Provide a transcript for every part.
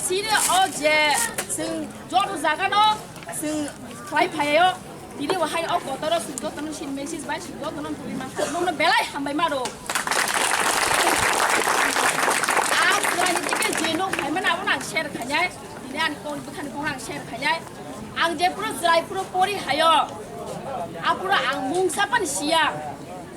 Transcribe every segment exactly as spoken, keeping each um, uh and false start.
Sini o je chwng joto jaga no chwng khlai phaio, tini wahai o kotoro chwng joto no sin message bai chwng joto no tuli mankha, nokno belai hambai maro. Ang chwraini tike je nok phaimani abo no ang share khainai, tini ani kok bwkhani kok ang share khainai. Ang je puro chwrai puro pori haio, apuro ang mungsa pan siya,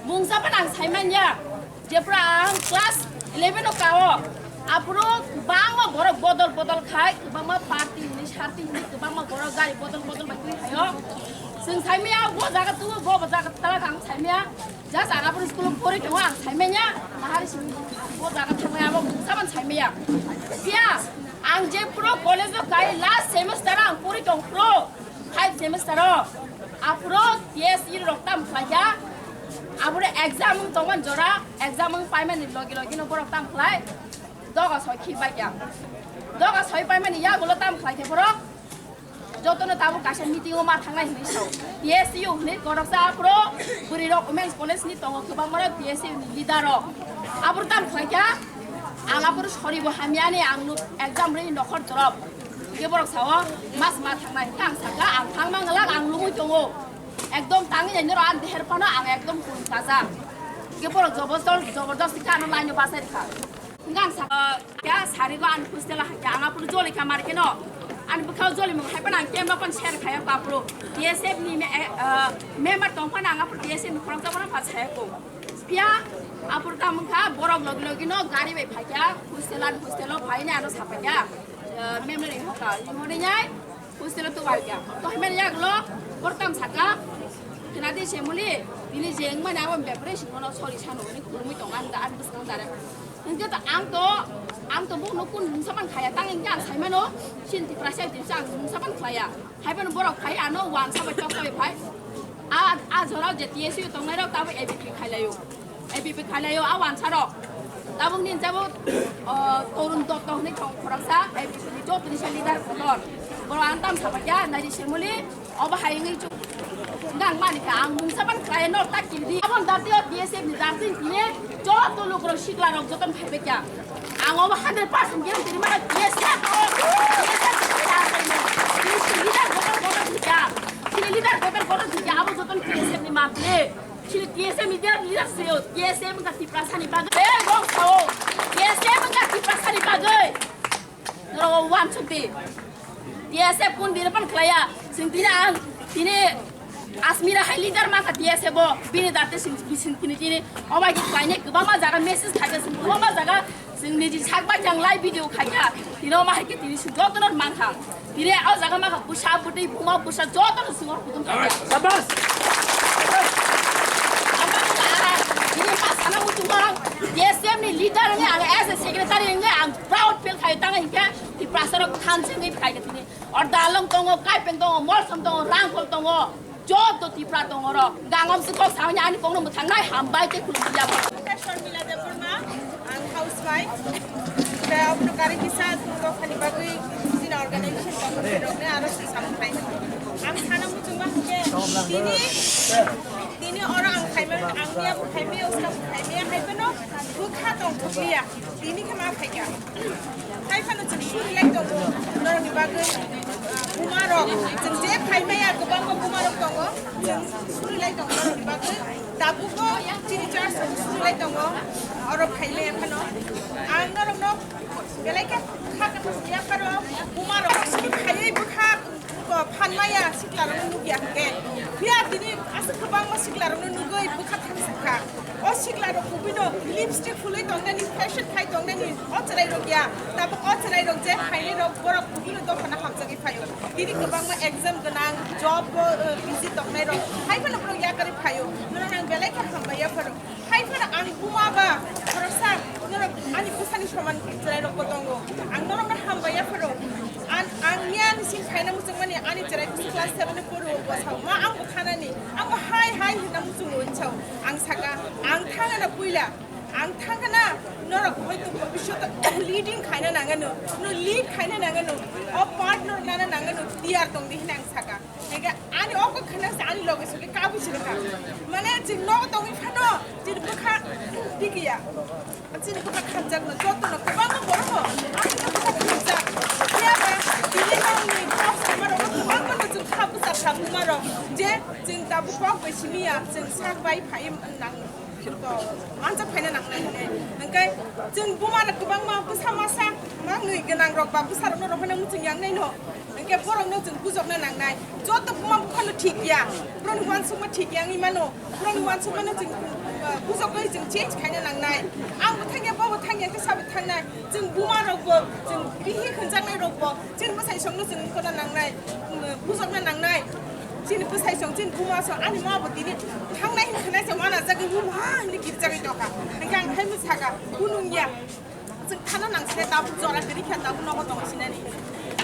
mungsa pan ang saimanya. Jephru ang class eleven o kao, aphuru kwbangma borok bodol bodol khai, kwbangma party hwnwi sarti hwnwi kwbangma borok gari bodol bodol bai twi phaio. Chwng saimaya bo jaga tubu, bo jaga talak ang saimaya. Just ang aphuru school o pori tongo ang saimanya. Nahari simi bo jaga thangmaya abo mungsa man saimaya. Phiya ang jephru college o kai last semester ang pori tong phru. Five semester o aphuru T S E rok tam khlaikha. Aphuru exam wng tongmani jora, exam wng paimani logi logi no borok tam khlai. Doga soi khi baikha. Doga soi paimani yagulo tam khlaikha borok. Jotono tabuk kaisa meeting o ma thangnai hinwi sao. T S U hinwi koroksa aphuru bwrwi rok Women's College ni tongo, kwbangma rok T S U ni leader rok. Aphuru tam khlaikha. Ang aphuru sori bo hamyani ang nuk exam ri nokhor dorop. Hingke borok sao, mas ma thangnai. Hingke ang saka, ang thangma ngalak, ang lungwi tongo. Ekdom tangwi nai norok ang deher phano ang ekdom kun kajak. Hingke borok jobostor-, jobordosti khe ano line o bachai rikha. Hingke ang saka, ya sarigo ani hostel o hai khe ang aphuru joli kha mar khe no. Ani bwkhao joli mung hai phano ang camera phano share khaya aphuru. T S F ni me-, eh, eh, member tong phano ang aphuru T S F ni khoroksa phano pha saya ko. Phiya aphuru tamo wngkha borok logi logi no gari bai phaikha, hostel ani hostel o phaina ano sapaikha, eh, memory hoka, hwnwi nai hostel o tubaikha. To hwnmani yagulo borok tamo saka, "Khwnadi Semuli, tini je wngmani abo bepre singno sorry sano," hwnwi khulumwi tongo ani, ani bwskango direct. Hwnkhe to ang to, ang to bono kun mungsa man khaya, tang hwnkhe ang saimano, chini Tiprasa Tiprasa ang mungsa man khlaiya. Haiphano borok phai ano wansa bai tok bai phai. A, a jorao je T S U tongnai rok tabuk A B P khailaio. A B P khailaio a wansa rok. Tabuk ni jabo, o, Torun Dotto hwnwi thong khoroksa A B P ni joto ni sa leader kotor. Borok ang tam sabaikha, naidi Semuli, obo hai wngwi chuk. Nang mani kha, ang mungsa ban khlai no ta kiri di. Abon dati o T S F ni dati ni joto lukurok sikla rok joton phaibaikha. Ang obo hundred percent guarantee rimani T S F o, T S F ni ta saimung. Chini leader kotor kotor thika. Chini leader kotor kotor thika. Abo joton T S F ni mapli. Chini T S F ni leader, leader seo. T S F wngkha Tiprasa ni bagwi. Ei, bong sao. T S F wngkha Tiprasa ni bagwi. Norok wansuk di. T S F kun diri pan khlaiya. Chwng tini ang, tini Asmira hai leader mankha T S F o. Bini date chwng bising tini tini. Obai khe khlainai kwbangma jaga message khaikha chwng kwbangma jaga. Chwng niji sak bai chang live video khaikha. Tini omo hai khe tini chwng jotono mankha. Tini o jaga mankha bwsa bwtwi buma bwsa jotono chwng hor kutung khaikha. Shabash! Amo kha tini ma sana muchung mang. T S F ni leader wngwi ang as a secretary wngwi ang proud feel khai tang hinkhe Tiprasa rok thansa wngwi phaikha tini. Or dalong tongo, kaipeng tongo, molsom tongo, rangkol tongo. Joto Tipra tongo ro. Gangam se kok sauni ani kongno mwthangnai hambai tei khulumya. Sharmila Debbarma, ang housewife. Te obono kari kisa tungko khani bagwi jini organization tongo rokne aro se samung khai. Ang sana muchungma hwnkhe tini, tini oro ang khaima, ang niya bo khaimaya, uska bo khaimaya, hai phano bwkha tong thokliya. Tini khe ma phaikha. Hai phano chwng suri lai tongo, norokni bagwi, ah, buma rok. Chwng je phaimaya kwbangma buma rok tongo. Chwng suri lai tongo norokni bagwi. Tabukbo chini church rok suri lai tongo. Oro phaimaya phano. Ang norokno belai khe kha kwthang ya pharo buma rok suri phaiwi bwkha Ko phanmaya siklarokno nukya hwnkhe, phiya tini aswk kwbangma siklarokno nugwi bwkha thangsa kha. O siklarok kubui no lipstick phulwi tongnani, fashion khai tongnani o chwrairok ya. Tabuk o chwrairok je phainairok borok kubui no dophano hamjagwi phaio. Tini kwbangma exam gwnang, job bo, uh, busy tongnairok hai phano borok yakarwi phaio. Norok ang belai khe hambai yapharo. Hai phano ang buma ba khoroksa norok ani bwsani soman chwrairokbo tongo. Ang norokno hambai yapharo. An, ang miyani sing khaina muchungmani ani chwrai bwswk class seven o poro bwsao. Ma ang bo khanani. Ang bo hai hai hinna muchungo hinsa. Ang saka, ang thangana puila. Ang thangana norok hoito bhobishyot leading khaina nangano. No lead khaina nangano. O part norok nana nangano. Tiyar tongdi hinna ang saka. Ega ani o kok khana se ani loge soge kabu sirka. Mane chini nogo tongwi phano chini bwkha digiya. Chini bwkha khamjakno jotono kwbangma borokno ani bwkha Miya chwng sak bai phai nang to manjak phaina nangnai hwnwi. Hwnkhe chwng buma rok kwbangma bwsa masa manwi gwnang rok ba bwsa rokno rohorna muchung yang nai no. Hwnkhe borokno chwng bujokna nangnai. Joto buma buphano thik ya. Borokni uansukma thik ya wngwi mano. Borokni uansukmano chwng, uh, bujoknai chwng change khaina nangnai. Ang bo thangya, bo bo thangya, khe sabo thangnai. Chwng buma rokbo, chwng bihik hwnjaknai rokbo, chini bwsai songno chwng kono nangnai, um, bujokna nangnai. Chini bwsai song, chini buma song, ani ma bo tini thangnai hwn khwnai se uanajagwi buma hwnwi girjagwi tongkha. Hwnkhe ang hai bwsaka, kunung ya. Chwng thana nang sine tabuk jora kwrwi kha tabuk nogo tong sinani.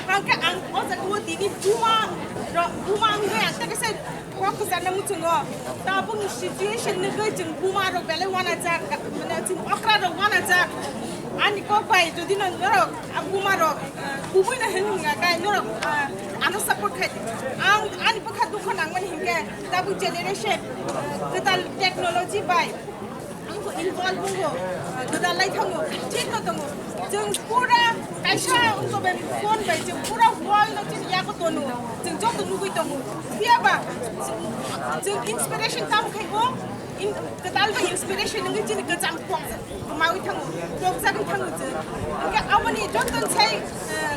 Hwnkhe ang o jaga o tini buma ro-, buma wngwi ang tei kaisa kok kwcharna muchungo. Tabukni situation nugwi chwng buma rok belai uanajak, mane chwng okra rok uanajak. Ani kok bai jodi no norok a buma rok, eh, kubui no hwn wngya kai norok, eh, ano support khai. Ang ani bwkha dukho nangmani hinkhe tabuk generation, eh, kwtal technology bai Ang bo involve wngo, gwdalai thango, thik no tongo. Chwng pura kaisa wngkha bai phone bai chwng pura world no chini yago tono. Chwng joto nugwi tongo. Phiya ba chwng inspiration tamo khai o, in-, kwtal bai inspiration wngwi chini kwcham kok mawi thango, kokjagwi thango chwng. Hwnkhe aboni joto sai, eh,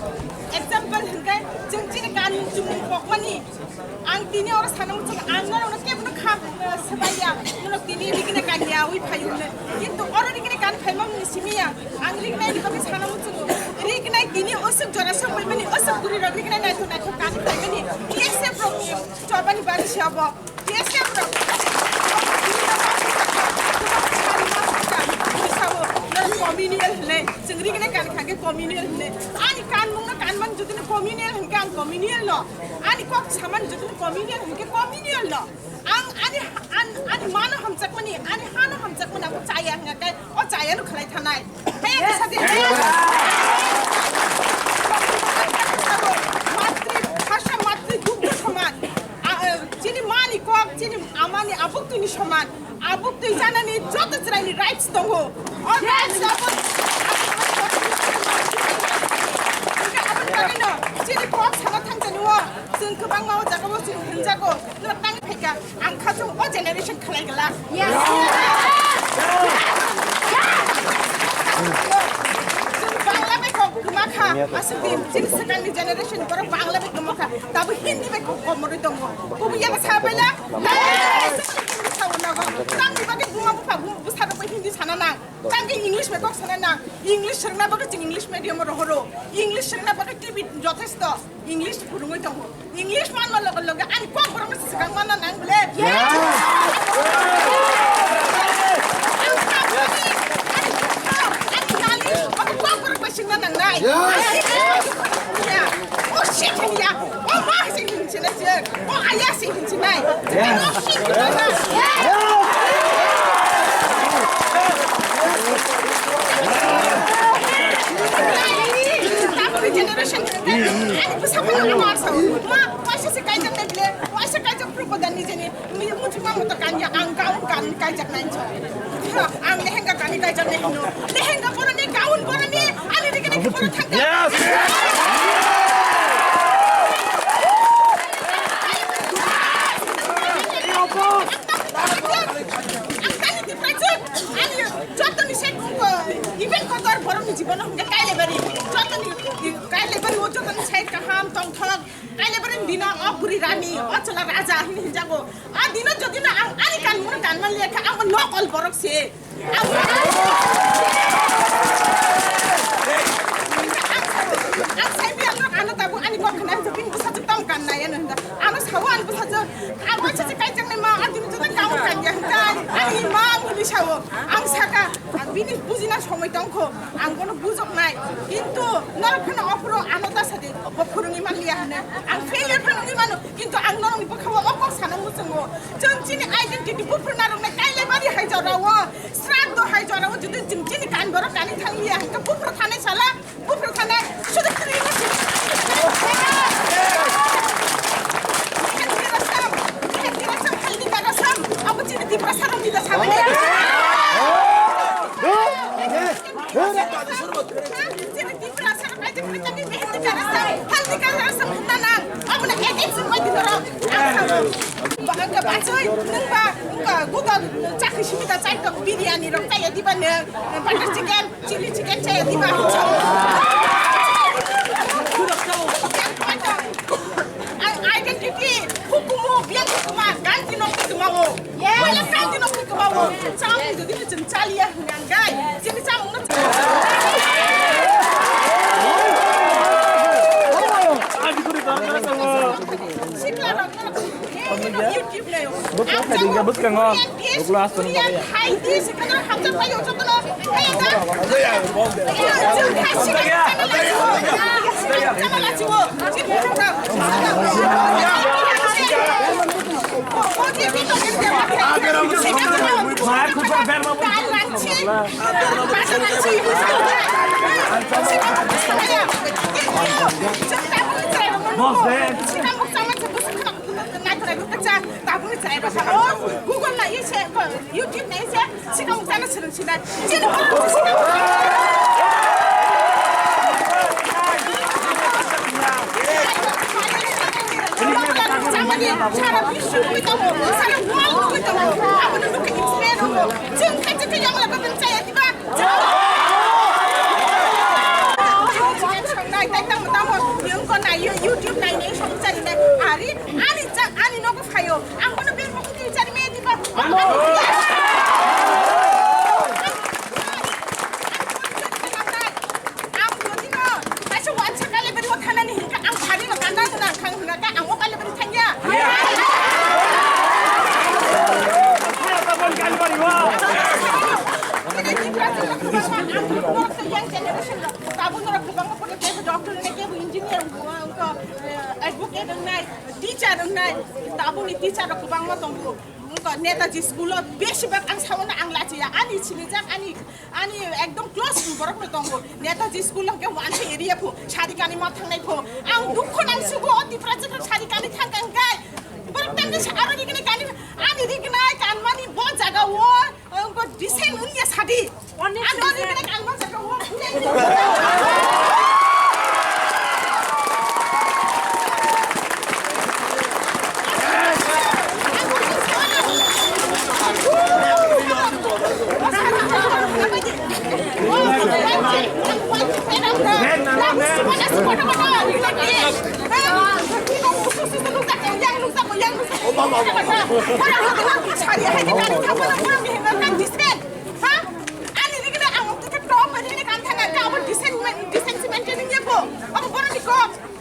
example hwnkhe chwng chini kanmung chumung kokmani. Ang tini oro sana muchung, ang norokno kebno kham, eh, swbaiya, norok tini rigna kanya ui phai hwnwi. Kintu oro rigna kan phaima mung simiya, ang rignai ni bagwi sana muchungo. Rignai tini osuk jora sok bai mani osuk guri rok rignai naithok naithok kan phaimani. T S F rok ni chobani bagwi se obo. T S F rok. Communal hwnwi, chwng rignai kan kha khe communal hwnwi. Ani kan mungno kan man jotoni communal hwnkhe ang communal no. Ani kok saman jotoni communal hwnkhe communal no. Ang ani, an-, ani mano hamjakmani, ani hano hamjakmani ang chaya hwnkhe o chaya no khlai thanai. Haya khe sadi. Matri bhasha matri dugdho soman. A, e, chini mani kok, chini amani abuk tuni soman. Abuk twi janani joto chwraini rights tongo. O rights abo, hwnkhe aboni bagwino chini kok sana thangtani o chwng kwbangma o jagao chwng hwnjago. Norok tangwi phaikha, ang kha chwng o generation khlai glak. Yes. Chwng Bangla bai kok kwma kha, aswk din chini swkangni generation borok Bangla bai kwma kha, tabuk Hindi bai kok komorwi tongo. Kubui yaba sa paila? Yes. Hindi sa o nogo. Tamni bagwi buma bupha bu-, bwsarok bai Hindi sana nang. Tamni English bai kok sana nang. English swrwngna bagwi chwng English medium o rohoro. English swrwngna bagwi T V jothesto. English phwrwngwi tongo. English manma loge loge ani kok borokno swkang manna nang bole. Yes. Ani kok borok bai swngna nangnai. Yes. O shit ya. O ma sing hinchina je. O aya sing hinchinai. Yes. O shit ya. Generation. Ani bwsa phano ma sa. Ma, waisa se kaijak nai ble. Waisa kaijak propo dan ni jeni. Mi muchima moto kanya ang gaun kan kaijak nai. Ha, ang lehenga kani kaijak nai hino. Lehenga boroni, gaun boroni, ani dikene ki boro thangka. Yes! Ang tani di prajut, ani jotoni se event kotor boroni jibono hingke kaile bari. Jotoni kaile bari o jotoni se kaham tongthok. Kaile bari dina o buri rani, o chwla raja hini hinjago. A dino jodi na ang ani kanmung kanma lekha, ang nokol borok se. Ang, ang sai bi ang ano tabu ani kok khna jodi bwsa jok tam kan nai ano hinda. Ano sawo ani bwsa jok. Ang waisa se kai jang nai ma, a dino jodi kamu kan ya hinda. Ani ma ang hini sawo. Ang saka, ang bini bujina somoi tongkho. Ang bono bujoknai, kintu norok phano ophuru ano ta sadi, bo phwrwngwi manliya hwnwi. Ang failure phano wngwi mano, kintu ang norokni bwkhao o kok sana muchungo. Chwng chini identity buphuru narwknai Kailaibari hai jorao, Sraddho hai jorao, jodi chwng chini kan borok kani thangliya hwnkhe buphuru thanai sala, buphuru thanai, sudu kwrwi no sini. Haldi ka rasam, haldi ka rasam, abo chini Tiprasa rokni da sabani. Chini Tiprasa rok aja kani mehendi ka rasam, haldi ka rasam hwnna nang. Abo na ek ek sum bai dinoro. Ba, wngkha bachoi, nwng ba, wngkha gudo chakri simi da chai tok, biryani rok chaya diba nwng, butter chicken, chili chicken chaya diba. Ang identity, hukumu, biang hukuma, ganti no hukuma wo. Wala ganti no hukuma wo. Cham jodi ni chum chaliya hwnang gai. Chini cham no. Sikla rok no. Bwskango, bwskango. Bwskango. Bwskango. Google na ise, YouTube na ise, sikang sana sering sila. Sini sara bishu koi tamo, sara world koi tamo. Apa tu tu ke inspire ho. Jeng kaje ke yang lakukan saya tiba. Nai tai tamo tamo, yung ko na YouTube na ini song cari na. Ari, ani cak, ani nogo fayo. Ang kono bir mo kuti cari me tiba. Ang jodi no, kaisa wansa kale beri o thanani hinkha, ang bhari no kanda nang khang hwnga khe, ang o kale beri thangya. Tini Tiprasa rok kwbangma, ang norok to young generation rok, tabuk norok kwbangma pono kebo doctor wngnai, kebo engineer wngnai, advocate wngnai, teacher wngnai, tabukni teacher rok kwbangma tongo. Wngkha Netaji school o besibak ang saono ang lachiya, ani sinijak, ani Ani ekdom close borok no tongo. Netaji school hwnkhe wansa area phu. Sari kani ma thangnai phu. Ang dukho nang sugo o Tiprasa thang sari kani thang kang kai. Borok tang sa aro ni kani kani ani ri gnai kan mani bo jaga o. Ang ko design unya sadi. Ani ani gnai kan ma jaga o.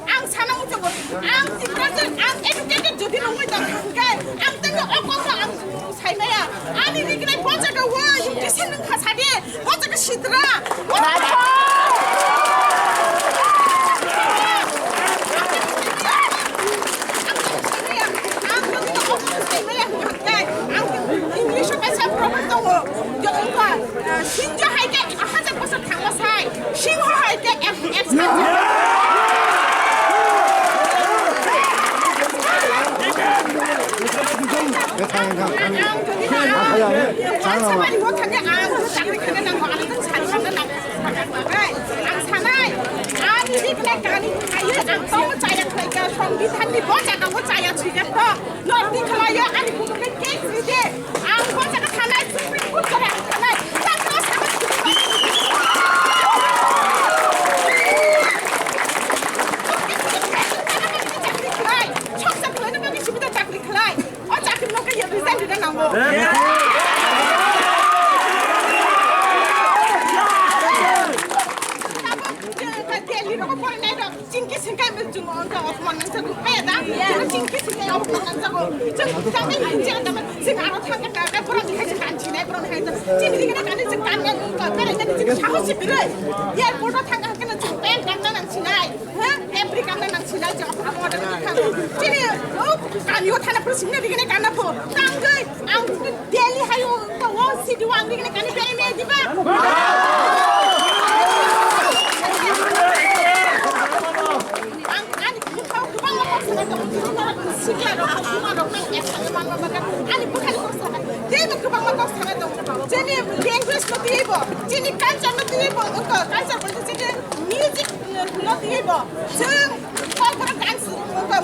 Ang sana muchungo, ang Tiprasa, ang educated jodi nungwi tong khe, ang tei o kok ang sai maya. Ani ri gnai bo jaga o, yung kisa nung kha sadi, bo jaga sidra. Ang jodi no kok sai maya hwnkhe, ang English o kaisa proverb tongo, jodi wngkha, sinjo hai khe hajak bosor thangma sai. Singho hai khe ek, ek Ang sanai, ani ri khlai kani khlaiwi ang tamo chaya khlaikha, Songbidanni bo jaga o chaya swijak tong. Norok ni khlaiwi ani kutung khe case ride. Ang bo jaga thanai, Supreme Court kore ang thanai. Chakra sama chakri khlai. Chakri khlai. Chakri khlai. Chakri khlai. O chakri no khe resign rina nango. Delhi rogo porinai rok. Chini khe singkai chwng wngkha, opman nangjago. Kaya da? Chini chini khe singkai opman nangjago. Chwng tangwi hinjak tama chwng aro thangkha, borok ni hai chwng kan sinai, borok ni hai chwng chini dikhe kani chwng kan nang wngkha, berai nani chwng sahos se kwrwi. Airport o thangkha hwnkhe chwng pant kanna nang sinai, ha? Apri kanna nang sinai, chwng opman order kha. Chini o kami o thana phuru singna dikhe kanna pho. Tangwi ang Delhi hai o, o city o ang dikhe kani berai me diba? Ang ani bukhao kwbangma kok sana tongo, chini norok sikla rok, buma rok nang ek sanga manma bagwi ani bukhani kok sana, teibo kwbangma kok sana tongo. Chini language no twibo, chini culture no twibo, wngkha culture bo chini music no twibo. Chwng kokborok dance wngkha,